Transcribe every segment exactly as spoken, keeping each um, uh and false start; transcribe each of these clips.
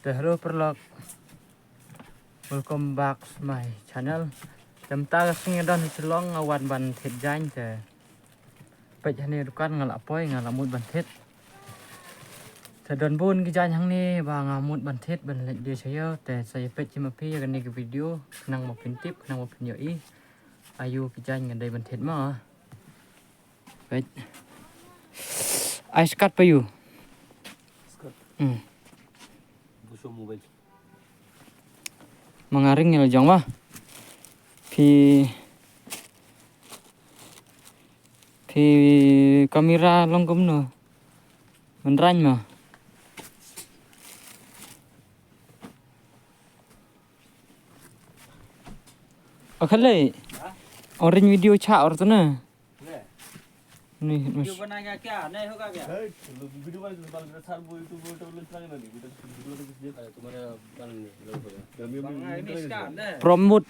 Te hello paralok. Welcome back to my channel. Te mynta ka sngi don ha Shillong nga wan ban thied jaiñ te. Peit hangne dukan nga la poi nga la mut ban thied. Te don bun ki jaiñ hangne ba nga mut ban thied ban leit die sha ïew te sa ïa peit shi ma phi ïa kane ka video khnang ba phin tip khnang ba phin ïohi. Ayu ki jaiñ nga dei ban thied ma. Peit. Ai skat pa yu. Skat. Hmm. Busho mobile. Ma nga ring ïa la jong ma. Phi phi kamera long kumno. Mynrang ma. Akhalei. Orange video cha or tu na. Ni, video bana kya kya? Nahi hoga kya? Promote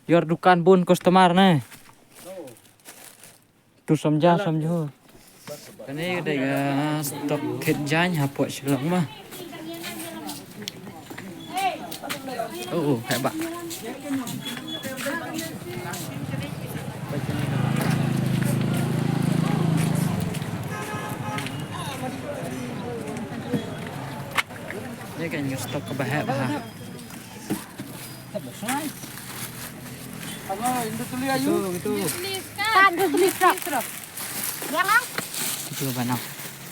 your dukan bun customer na. Tu samja samjo. Kane dei ka stok thied jaiñ hapoh Shillong ma. Oh, oh, heh ba. Ni kan stok kaba heh ba. Ano, Indo tuli ayu? Itu, itu. Kan Indo tuli stok. Yang ah? Itu ba nang.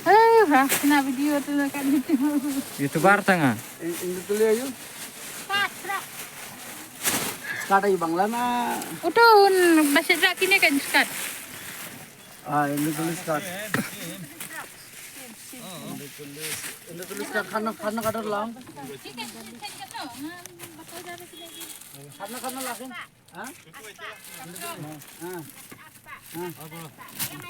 Eh, ha, kena video tu kan itu. YouTuber tang ah. Indo tuli ayu? Skat ayu Bangla na. Utun, masih rak kini kan skat. Ah, Indo tuli skat. Indo tuli skat, khana, khana kadar lang. Khana, khana lang. Ha? Ha? Ha?